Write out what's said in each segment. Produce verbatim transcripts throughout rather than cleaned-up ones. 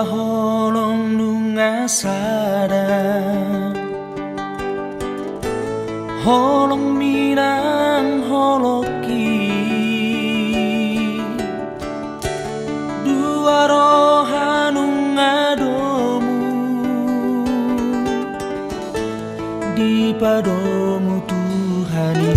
Holong nunga sada, holong minang holong i, dua roha nunga domu dipadomu Tuhan i.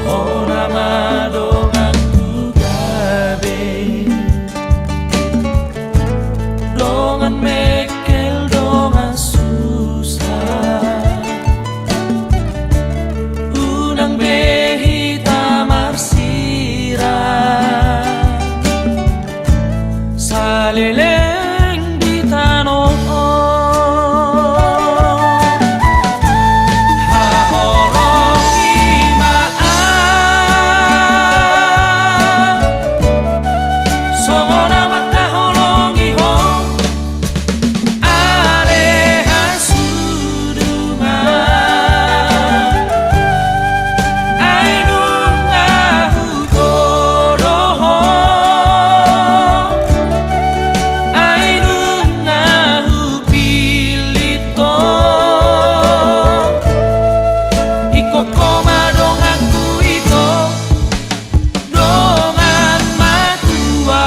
Hona ma donganku gabe, dongan mengkel, dongan susah, unang be hita marsirang saleleng di tano on. Haholongi ma au songon na mangkaholongi ho ale hasudungan. Ai nunga hutodo ho, ai nunga hupillit ho. Ingkon ho ma donganku ito, dongan matua.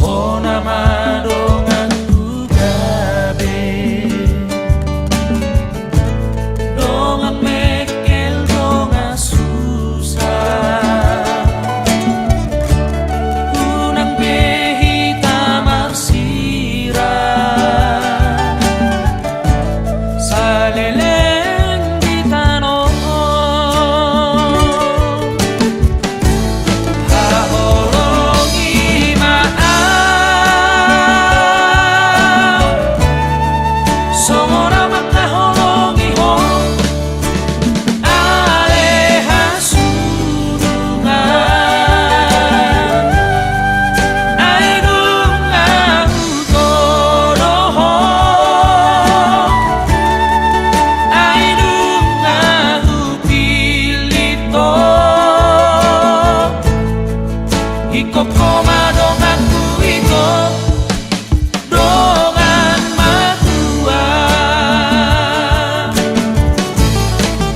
Hona ma donganku gabe, dongan mengkel, dongan susah, unang be hita marsirang saleleng di tano on. Haholongi ma au songon na mangkaholongi ho ale hasudungan. Ai nunga hutodo ho, ai nunga hupillit ho. Ingkon ho ma donganku ito, dongan matua.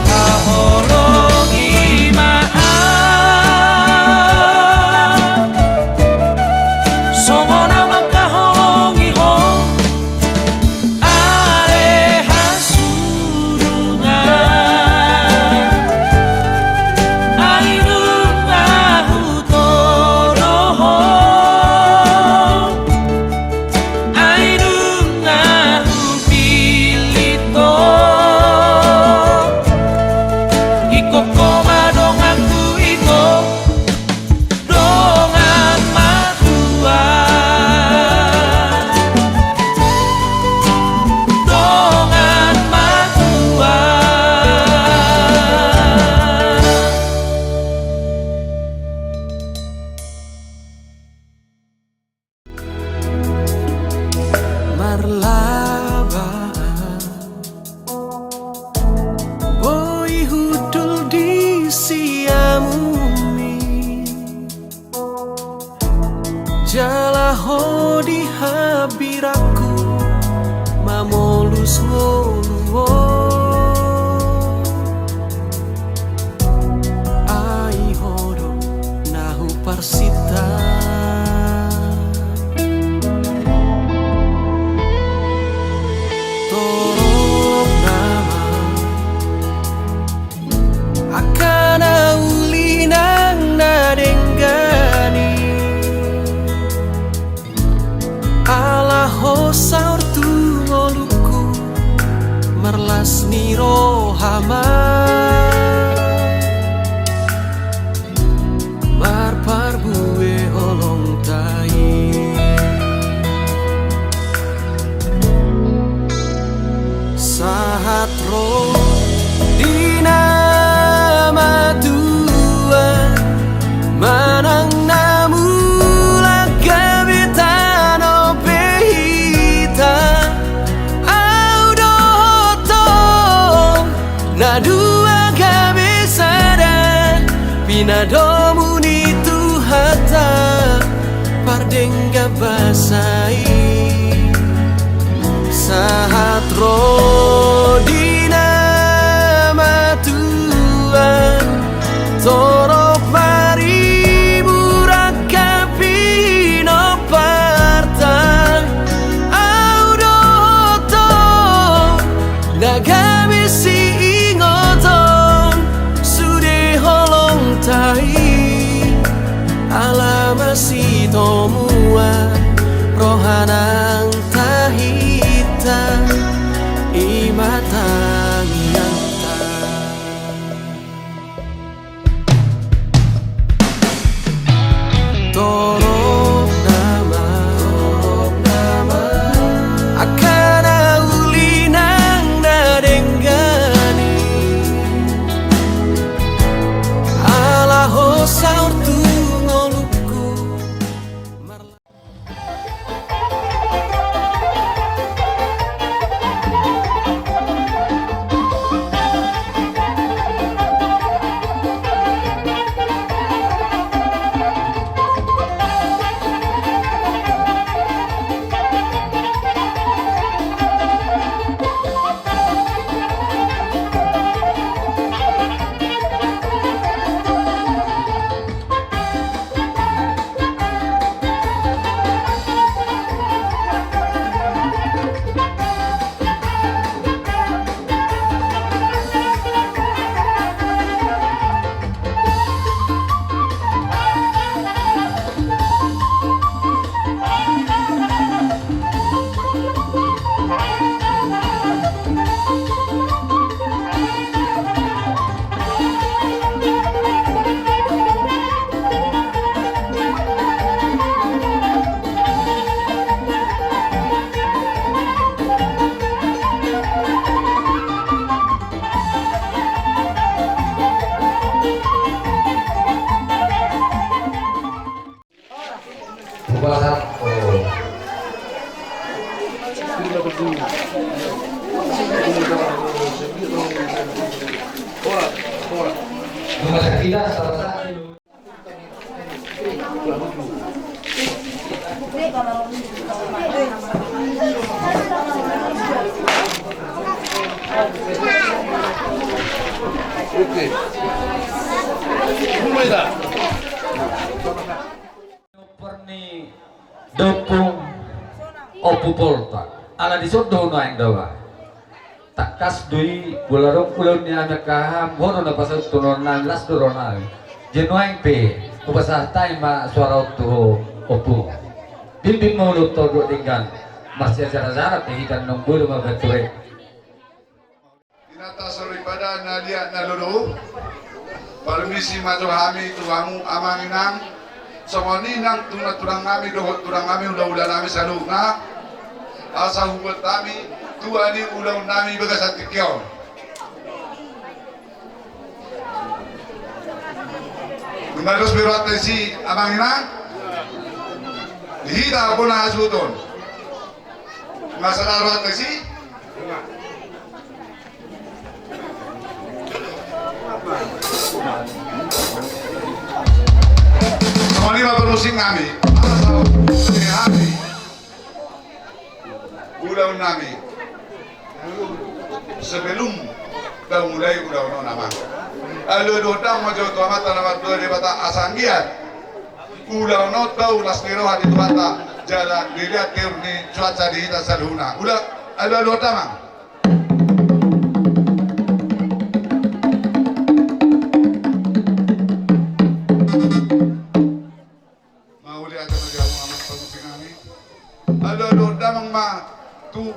Haholongi ma au songon na mangkaholongi ho ale hasudungan. Ai nunga hutodo ho, ai nunga hupillit ho. Ingkon ho ma donganku ito, dongan matua. Dongan matua. Marlaba, boi hundul di siamun i, jala ho di hambirangku mamolus ngolu on. Ai ho do na huparsinta. Torop nama angka na uli nang na denggan. Saur tu ngolungku, marlas ni roha ma marparbue holongta i. Sahat ro di na matua, manang na mulak gabe tano pe hita, au dohot ho, na dua gabe sada, pinadomu ni Tuhanta, pardenggan basa i. Sahat ro di na matua, torop maribu rangkap pinomparta, au dohot ho, na gabe siingoton sude holongta i, ala masitomuan roha nang tahinta i ma tangiangta. Torop nama, torop nama, angka na uli nang na denggan i, ala ho saur tu ngolungku. Oke. Mulai dah. Ompar ni Ompung Ompu Poltak. Ala dison do nuaeng daba. Tangkas do i, molo adong ulaon ni hami angka haham, ho do na pasaut tu rohanami, las do rohanami. Jadi nuaeng pe hupasahat hami ma suara on tu ho, Ompung. Bimbing ma ulaonta on dohot denggan. Marsiajara-jara pe hita, naung boi do mambantu. Inanta soripada na liat na lolo, parmisi ma jo hami tu hamu amang inang, songon i nang tu na tulang nami dohot tulang nami, hula-hula nami saluhutna, asa hubuat hami tua ni ulaon nami bagasan tingki on. Nunga dos be rohanta disi amang inang, di hita bona hasuhuton. Nunga sada rohanta disi. Songon i ma parmusik nami. Asa hami ulaon nami. Sebelum taulahon ulaon on, amang, alualu dohot damang ma jo tu Amanta na martua Debata, asa anggiat ulaon on tau las ni roha di Tuhanta, jala dilehon tiur ni cuaca di hita saluhutna. Ulaon, alualu dohot damang. Mauliate ma di hamu amang parmusik nami. Alualu dohot Damang ma tu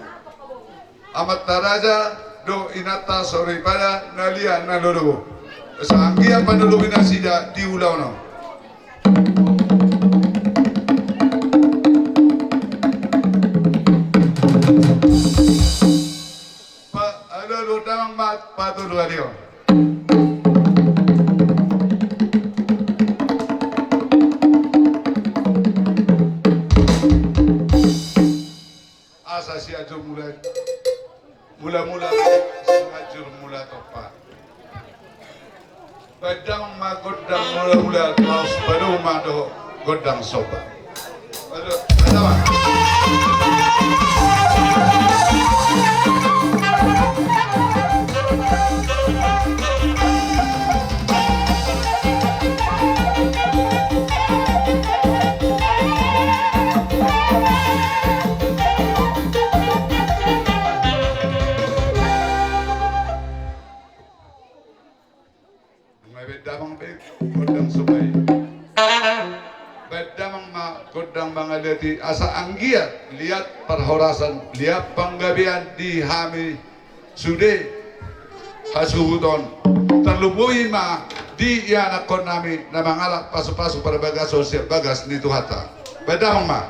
amanta raja dohot inanta soripada na liat na lolo. Asa anggiat panolomi nasida di ulaon on. Pa, alo, alo, damang ma patolu ari on. Asa Sianjur Mula, Mula-mula, Sianjur Mula Tompa. Baen damang ma gondang mula-mula, laos padomu ma dohot gondang somba. Aduh, baen damang. Nunga baen damang be gondang somba i. Baen damang ma gondang mangaliat i, asa anggiat liat parhorasan, liat panggabean di hami sude hasuhuton, tarlumobi ma di ianakhonnami na mangalap pasu-pasu parbagason sian bagas ni Tuhanta. Baen damang ma.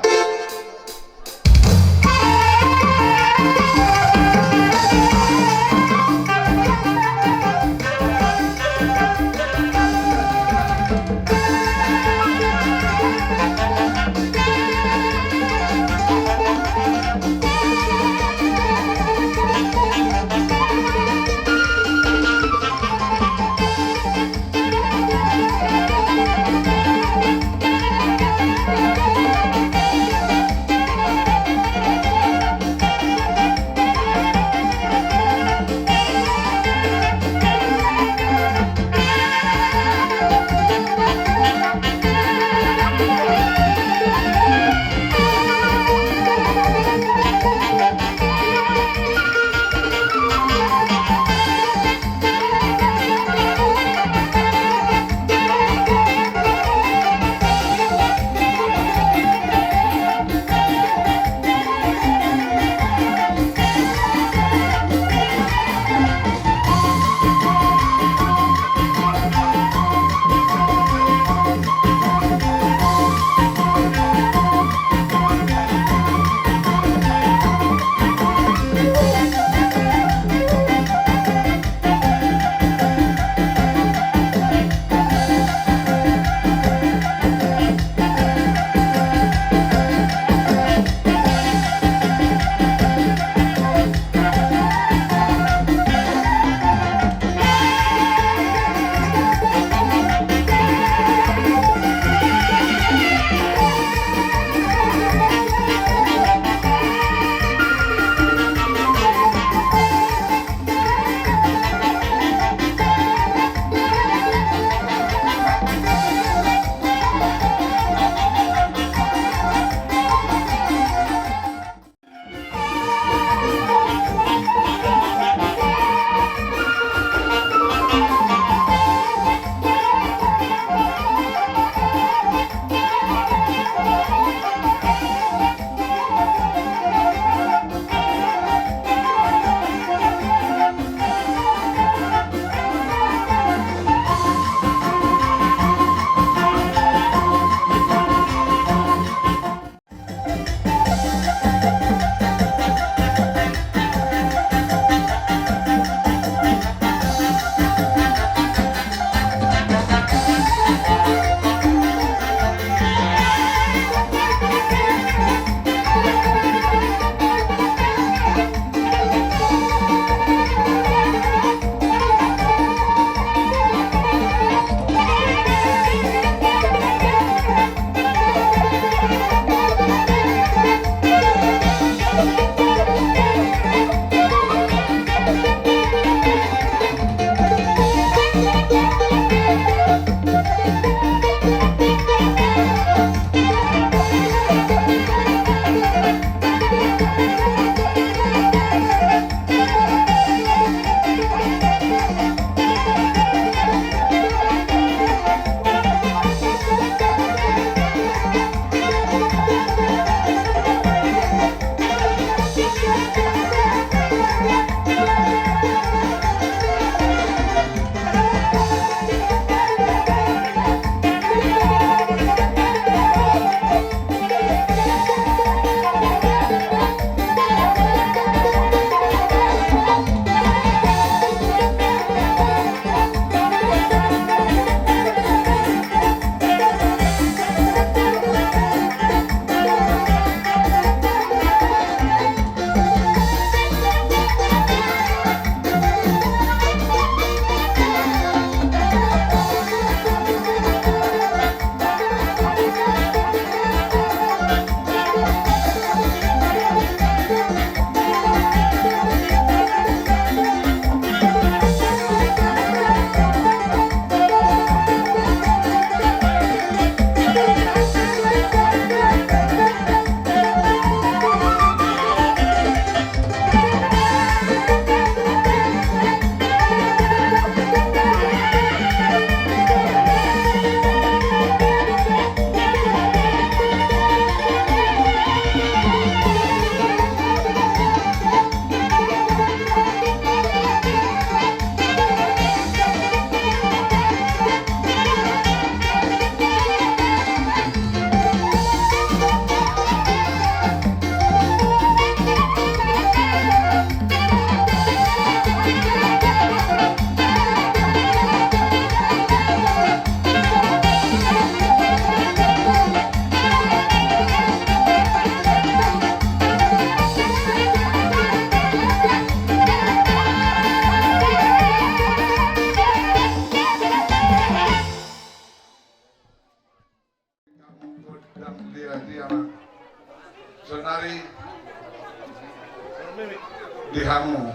Di hamu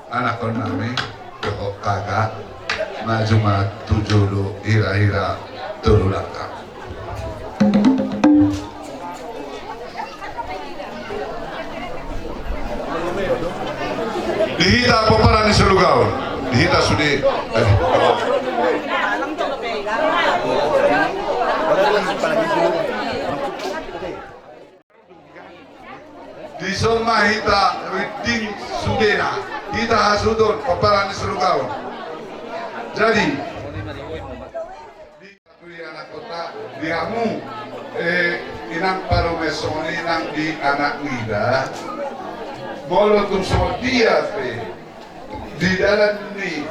anakkonnami, dohot kakak, maju ma tu jolo hira-hira tolu langkah. Di hita pomparan ni Sulugaon, di hita sude. Di son ma hita rinding sudena, hita hasuhuton pomparan ni Sulugaon. Jadi, di, di anak kota, di hamu, eh, inang parumaen songon i nang di anak nida. Molo tung songon dia pe di dalan ni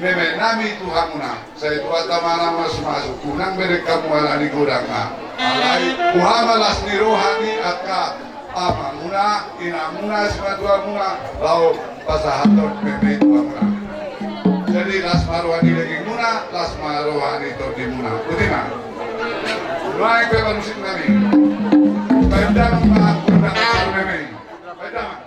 memenami tu hamuna, sai Tuhanta ma na mamasu-masu, unang bereng hamu ala ni godangna. Alai boha ma las ni roha ni angka amamuna, inamuna, simatuamuna, laho pasahathon meme i tu hamuna. Jadi las ma roha ni dagingmuna, las ma roha ni tondimuna. Boti ma. Nuaeng pe pamusik nami. Baen damang ma gondang meme i. Baen damang.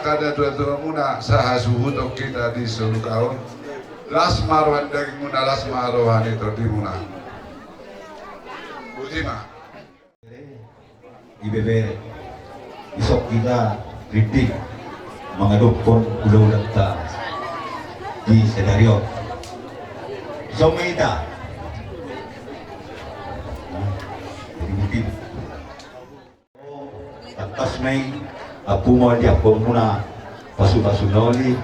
Sada tuatua muna sahasuhuton hita di solukaon. Las ma roha ni daging muna, las ma roha ni tondi muna. Botima. Ibebere. Isok hita rinding mangadophon ulaulanta di sadari on. Isok ma hita. Jadi mungkin. Tangkas ma i, ampu ma diampon muna pasupasu na uli,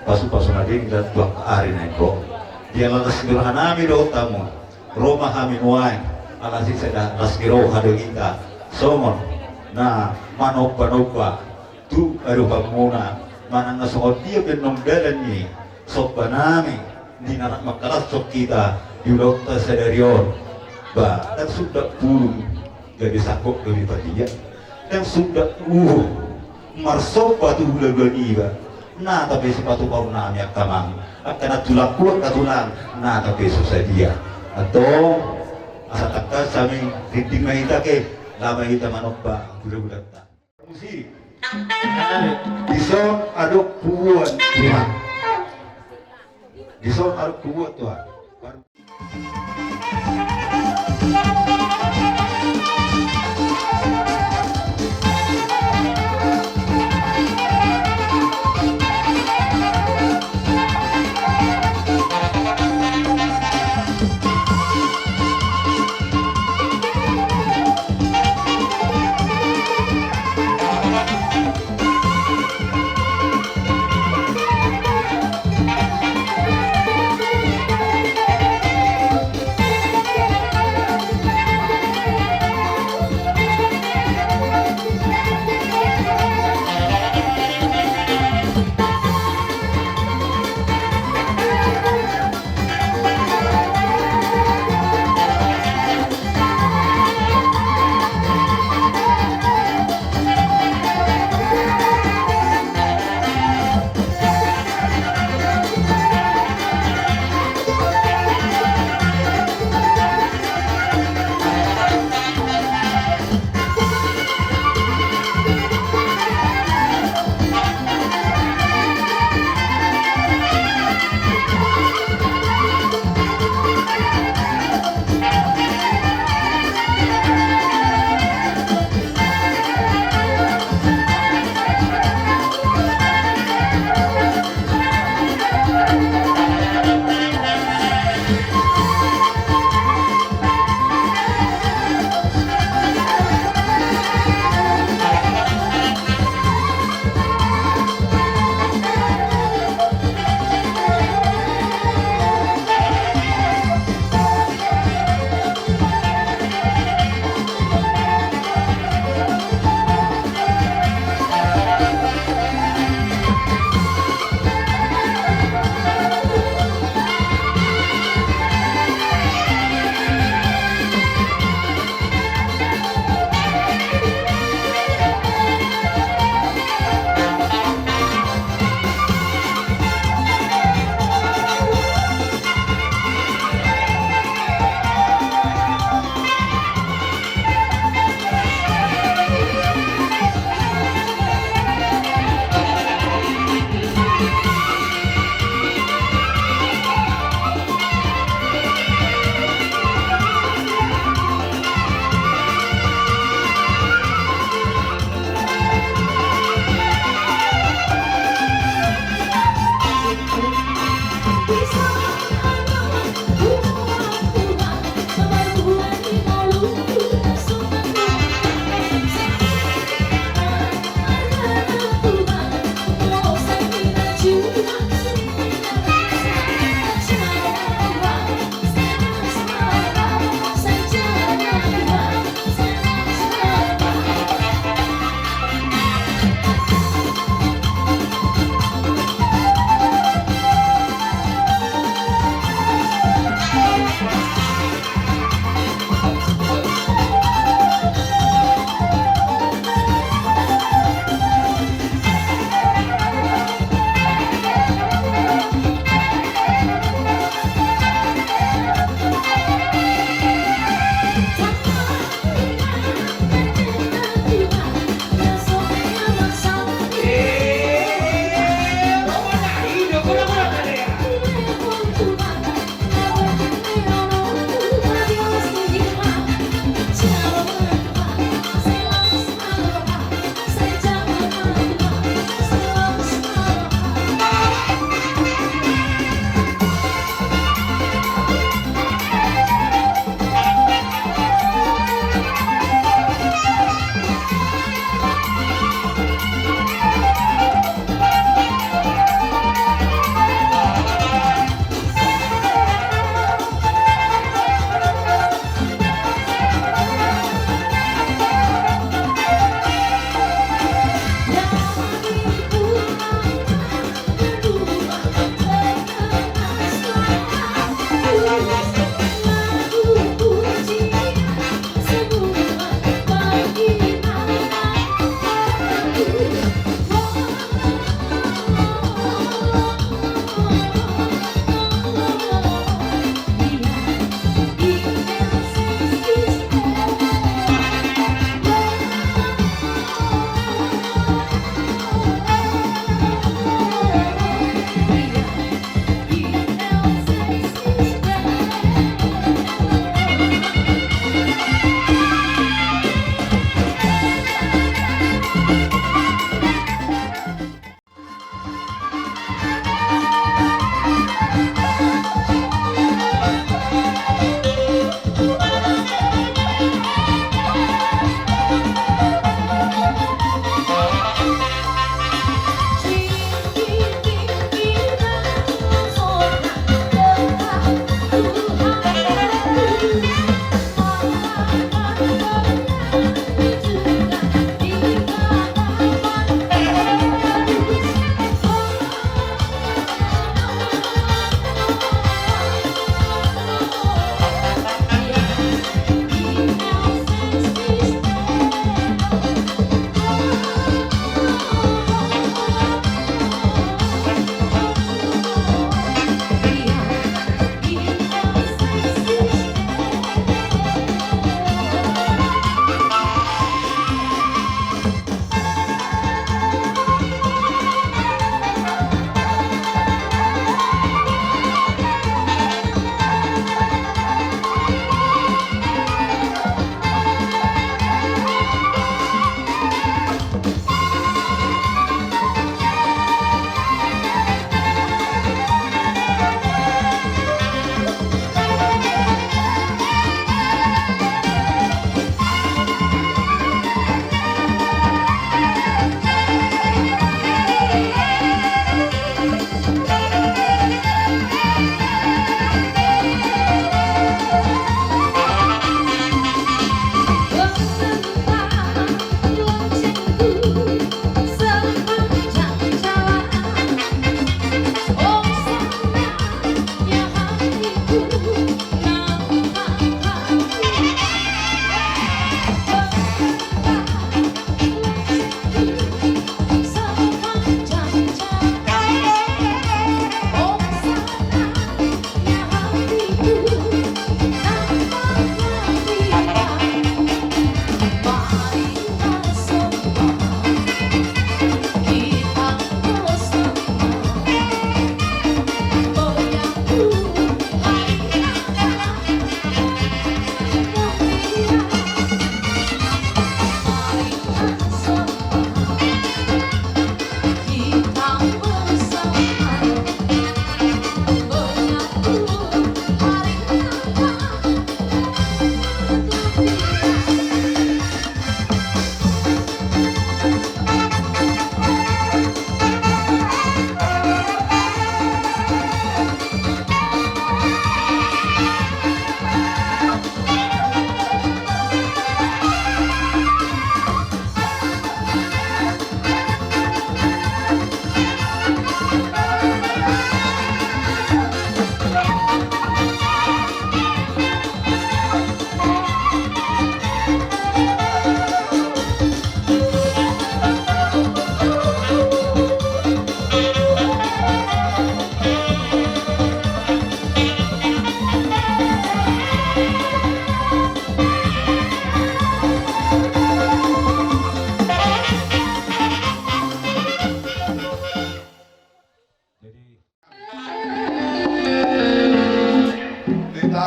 pasupasu na denggan tu angka ari na ro. Di ala las ni roha nami dohot hamu, ro ma hami nuaeng, ala sisada las ni roha do hita songon na manombanomba tu adopan muna, manang na songon dia pe annon dalan ni somba nami di na rap mangkalashon hita di ulaonta sadari on. Ba ndang sundat bulung gabe sangkot gabe padia, ndang sundat uhum marsomba tu hulahula niba. Na tape sipatupaon nami angka amang, angka nantulangku, angka tulang, na tape so sadia. Antong asa tangkas hami rinding ma hita, ke laho ma hita manomba hulahulanta. Musik. Dison adong pubuan Tuhan. Dison adong pubuan Tuhan.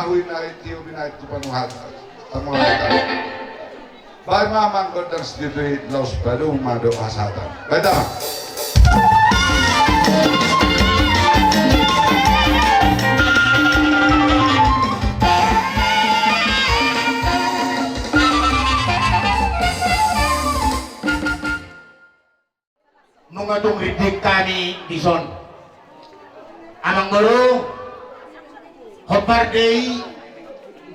Ui nai tio binai tu panuhatan. Panuhatan. Baen ma amang gondang situtu i, laos padomu ma dohot hasahatan. Baen ma. Nunga tung rindik hami dison. Amang boru, hombar do i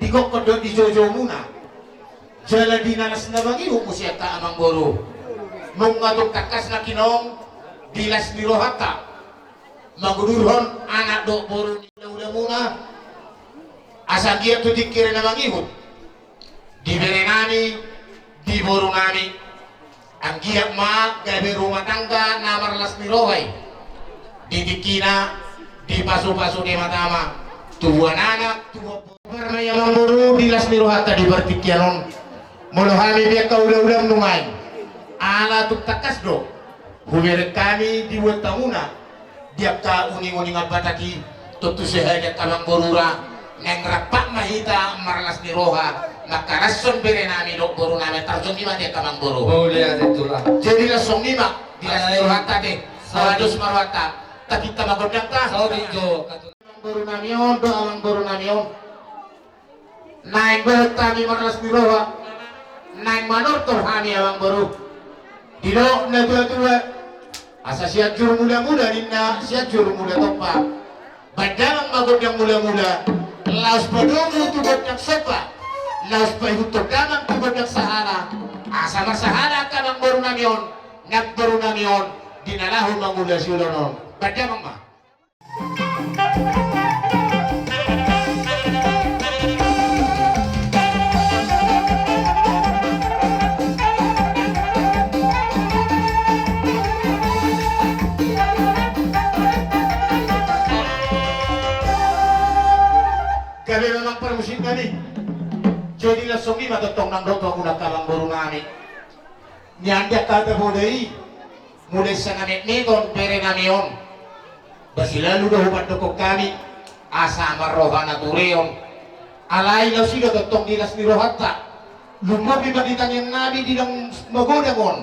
di gokhon dohot di joujou muna. Jala di na las na mangihut muse angka amang boru. Nunga tung tangkas na kinong di las ni rohanta mangudurhon anak dohot boru ni hulahula muna. Asa anggiat tu tingki na mangihut di bere nami, di boru nami. Anggiat ma gabe rumah tangga na marlas ni roha i. Di tingkina, di pasupasu Debata ma, tubuan anak, tubuan boru. Hombar ma i amang boru di las ni rohanta di partingkian on. Molo hami pe angka hulahula nuaeng, ala tung tangkas do hubereng hami di boan hamuna di angka uninguningan Batak i. Tontu sahali angka amang boru ra, naeng rampak ma hita marlas ni roha mangkalashon bere nami dohot boru nami. Tarjong i ma di angka amang boru. Jadi las songon i ma di las ni rohanta ate. Sahat dos ma rohanta. Tapinta ma gondangta. Amang boru nami on dohot amang boru nami on. Naeng dohot hami marlas ni roha, naeng manortor hami amang boru. Didok natuatua, asa Sianjur Mulamula ninna, Sianjur Mula Tompa. Baen damang ma gondang mulamula, laos padomu tu gondang somba, laos paihuthon damang tu gondang sahala. Asa marsahala angka amang boru nami on, nang boru nami on, di na laho mangula siolon on. Baen damang ma. Gabe ma amang parmusik nami. Jadi las songon i ma tongtong nang dohot hamuna angka amang boru nami. Nian dia kata boda i, mulai sanga metmeton bere nami on. Basi lalu do hupandokkon hami, asa marroha na tureon. Alai laos i do tongtong di las ni rohanta. Lumobi ma di tangiang nami di na magodang on.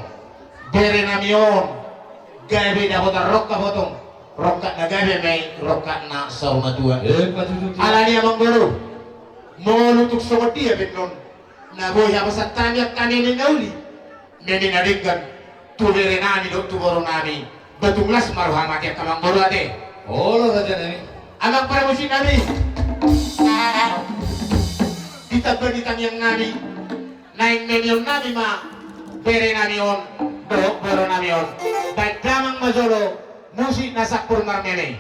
Bere nami on, gabe dapotan rongkap hotong. Rongkap na gabe ma i, rongkap na saur matua. Alani amang boru, molo tung songon dia pe annon na boi hapasahat hami angka nami na uli, nami na denggan, tu bere nami dohot tu boru nami, ba tung las ma roham ate angka amang boru ate. Olo raja nami. Amang parmusik nami, ditamba ni tangiang nami, naeng memeon nami ma bere nami on dohot boru nami on. Baen damang ma jolo musik na sampur marmeme.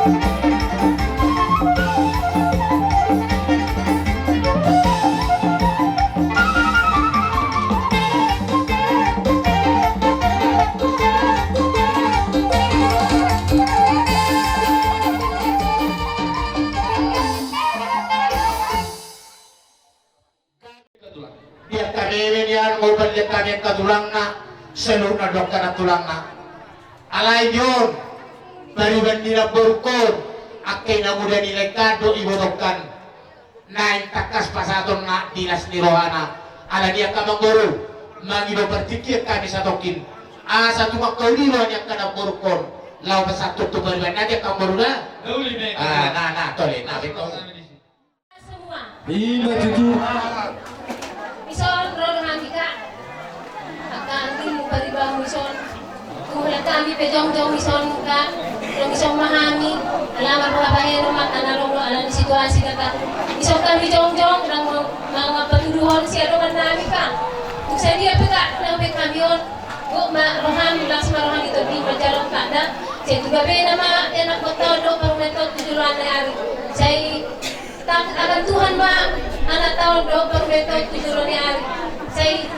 Di angka bebe nian, molo di angka, di angka tulangna, saluhutna do angka na tulangna. Alai di on, pariban ni namborungkon, angka ina muda ni laengkan do ibotongkan. Naeng tangkas pasahatonna di las ni rohana. Ala ni angka amangboru, mangido partingkian hami satongkin. Asa tung angka uli roha ni angka namborungkon, laho pasahathon tu paribanna di angka amangboru da. Ah, na, na, tole, na, betul. Semua. Ima tutu. Ison ro hami, Kak. Angka anggi mu paribanmu ison. Tung hami pe jongjong ison, Kak. Tung ison ma hami. Ala marhua bahen ma, ala ni situasi, Kak. Ison hami jongjong, ndang ma-, ma-, mangapatuduhon sian dongan nami, Kak. Tung sadia pe, Kak, nang pe hami on. Gok ma roham, las ma roha ni tondi manjalo, Kak, da. Sai tu gabena ma anak boto dohot parumaen tu joloan ni ari. Sai Tang-, tangan Tuhan ma anak taon dohot parumaen taon tu joloan ni ari. Sai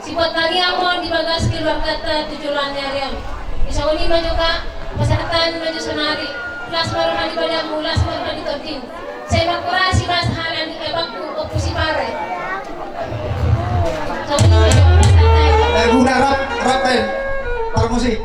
sibuat tangiang ma on di bagas keluargata tu joloan ni ari on. Di songon i ma jo, Kak, pasahat hami ma jo sonari. Las ma roha ni badanmu, las ma roha ni tondim. Sai mangkorasi ma sahala ni abangku Ompu Sipare. Songon i ma jo pasahat hami. Eh, guna rap, rap, eh. Parmusik.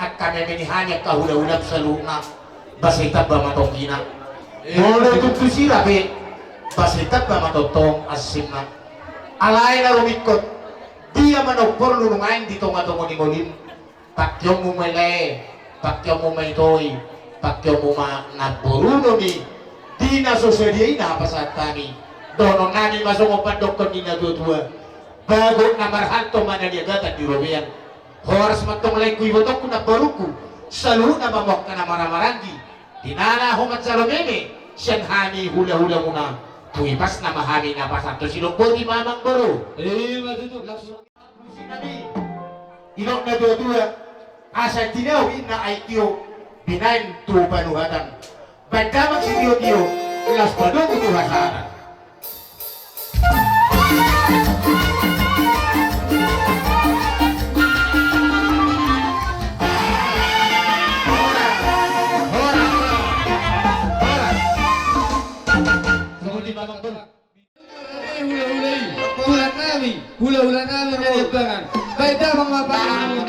Angka meme ni hami angka hula-hula saluhutna, basa i tamba ma tonggina. Molo tung tu sira pe, basa i tamba ma tongtong ansinna. Alai na rumingkot, dia ma na umporlu nuaeng di tonga-tonga ni ngolum? Pangkeonmu ma i lae, pangkeonmu ma i to'i, pangkeonmu ma namboru nami. Di na so sadia i na pasahat hami. Dohonon nami ma songon pandokkon ni na tua-tua: Bagot na marhalto ma na niagatan di robean. Horas ma antong laengku ibotongku namborungku, saluhutna ma angka na marhahamaranggi. Di na laho manjalo meme sian hami hula-hulamuna, tu ipasna ma hami na pasahathon. Sidok boti ma amang boru. Ima tutu, langsung. Idok na tua-tua, asa tinahu inna aek tio, binaen tu panuhatan. Baen damang sitio-tio, laos padomu tu hasahatan. Horas, horas, horas. Songon i ma amang boru. Hula-hula i, tulang nami, hula-hula nami na di Ambangan. Baen damang ma panganon.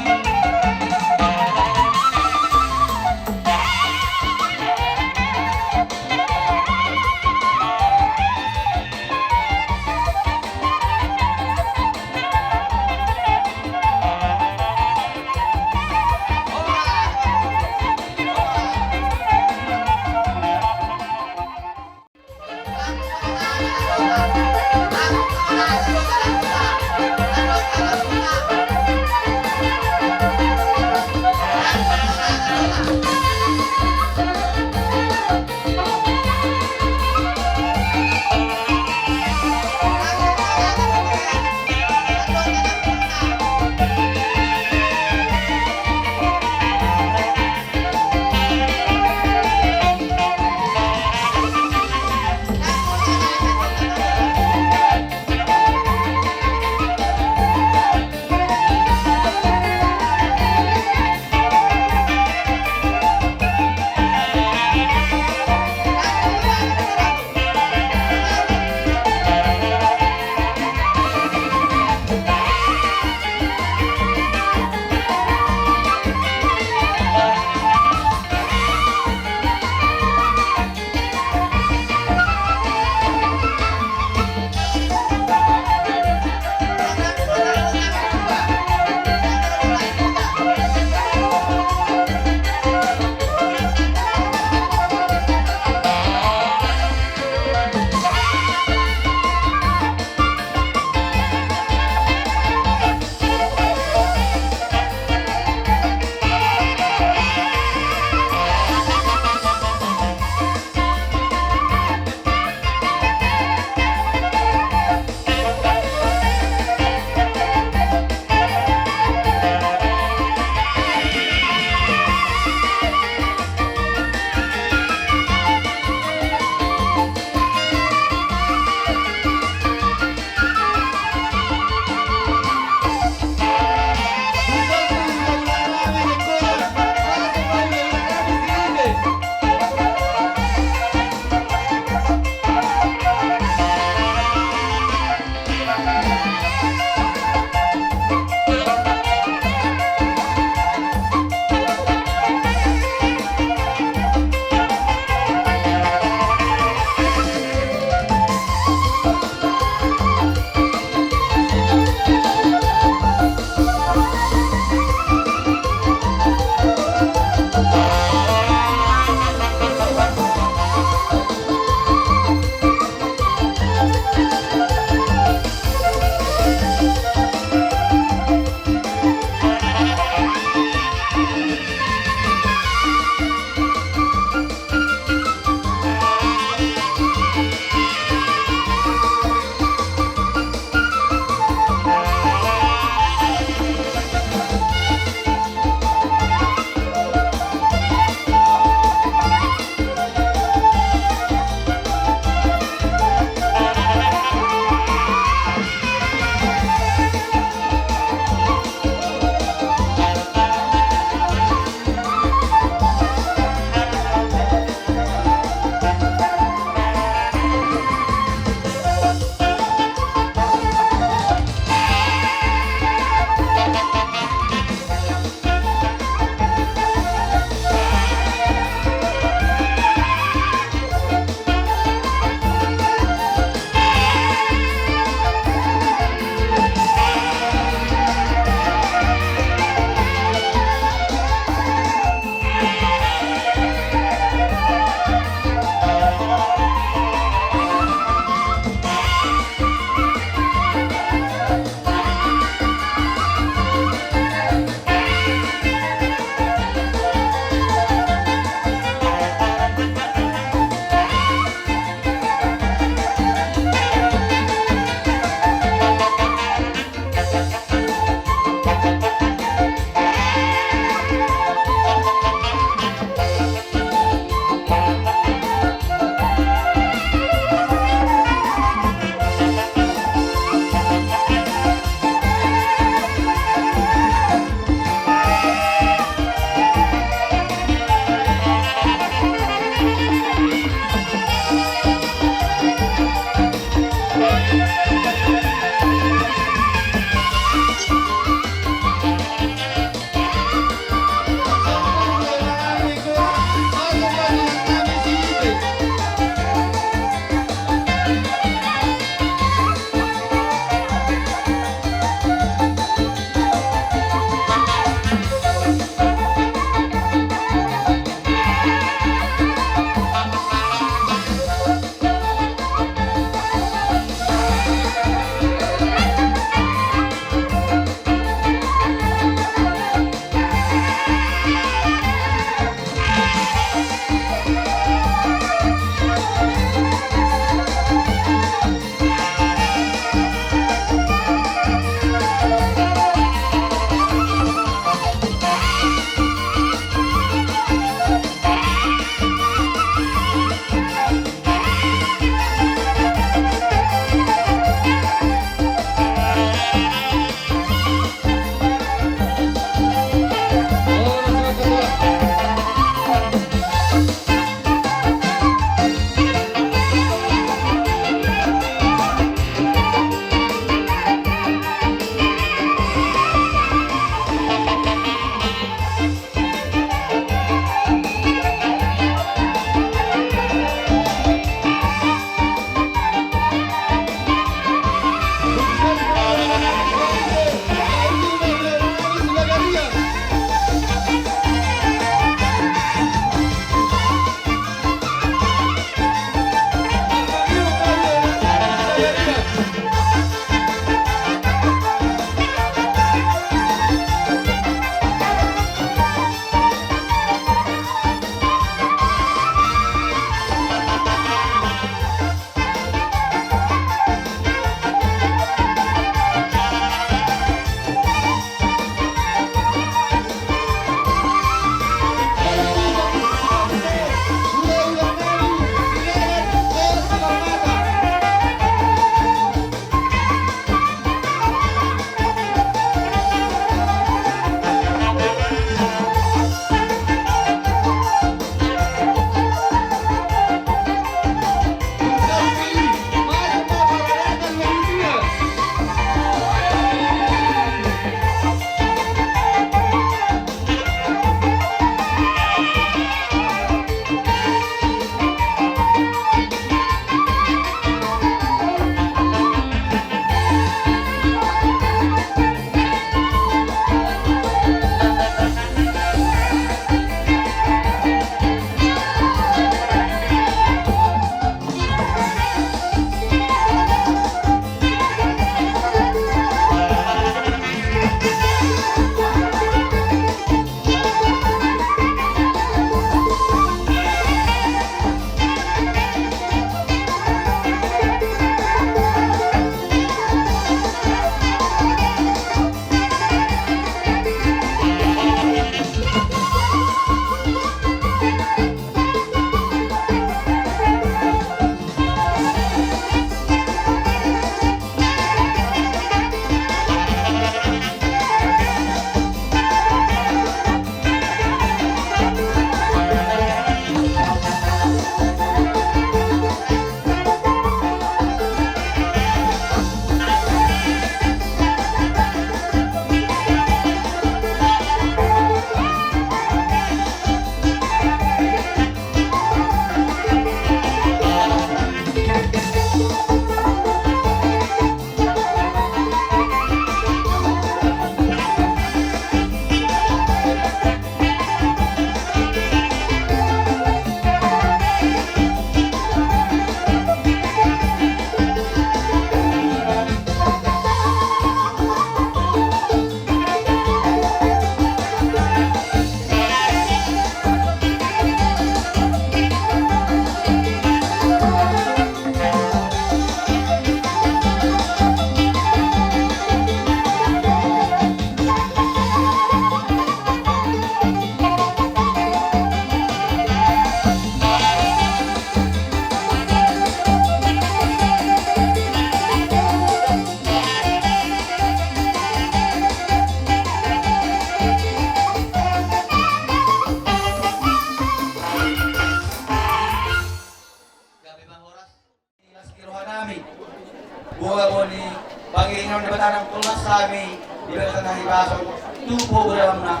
Boa boni pangiringan Debata nang tolhas hami di bagasan hahipason tu pogu damangna.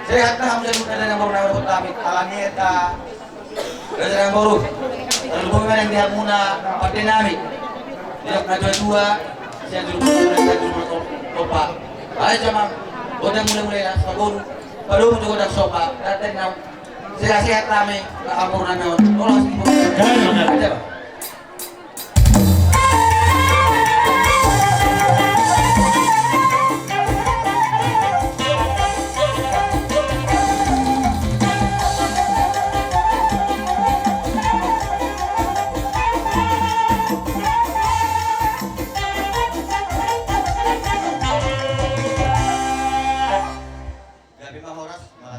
Sehat ma hamu saluhutna, dang boru nami, dapot hami alani eta. Raja nang boru, tarlumobi ma nang di hamuna pande nami. Didok na tua-tua, sian julu, sian julu, topa. Baen jama, godang mula-mula na saboru, padomu tu godang sopa, dan tenang. Sehat-sehat hami, na amor nami on. Tolhas di boru. Gabe, gabe. Ada, Bang.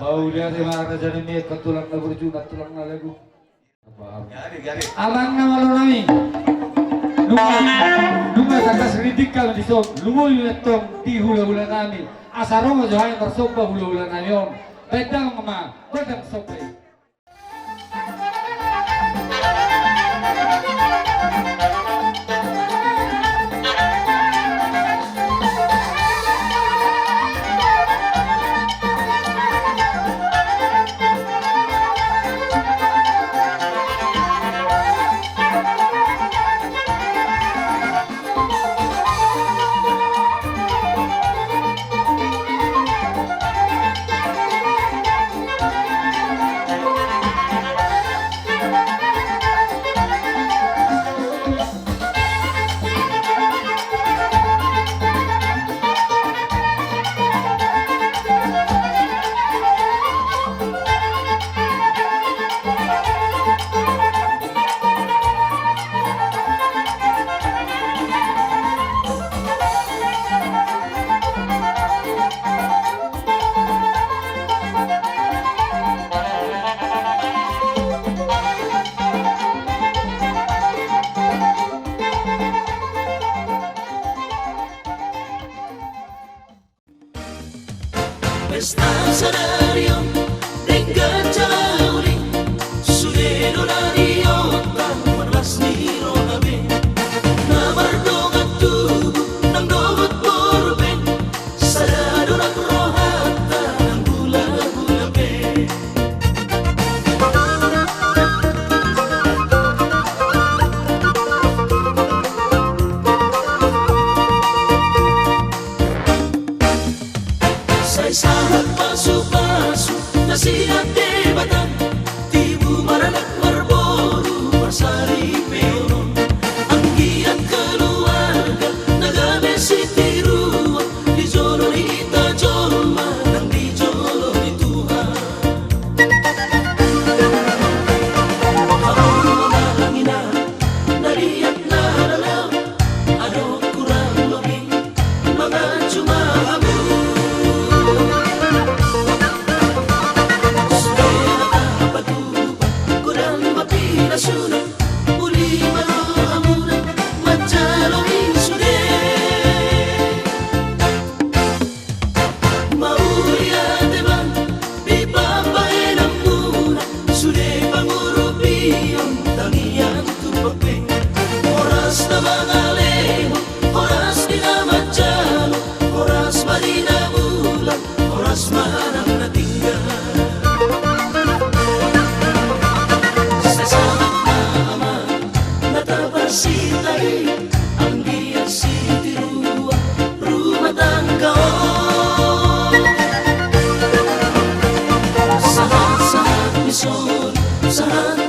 Mauliate ma raja nami, angka tulang na burju, tulang na lagu. Amang na malo nami. Nunga, nunga tangkas rintik hami dison, lumobi ma antong di hula-hula nami. Asa ro ma jo hami marsomba hula-hula nami on. Baen damang ma, baen damang somba i. Pesta sadari on denggan jala uli, sude do na diontang marlas ni roha be. Na mardongan tubu nang dohot boru pe, sada do nang rohanta nang hulahula pe. Sai sahat pasupasu na sian Debata, tibu maranak marboru marsaripeon on. Anggiat keluarga na gabe sitiruon di jolo ni hita jolma nang di jolo ni Tuhan. Hamu na langina, na liat na lalau, adong kurang lobi, manganju ma hamu. Sude na tapatupa godang ma pinasuna, uli ma rohamuna manjalo i sude. Mauliate ma di pambahenanmuna, sude pangurupion tangiang tumpak pe. Horas na mangalehon, horas di na manjalo, horas ma di na mulak, horas ma nang na tinggal. Sasama ma amang na taparsinta i, anggiat sitiruon rumah tangga on. Sahat-sahat ni solu, sahat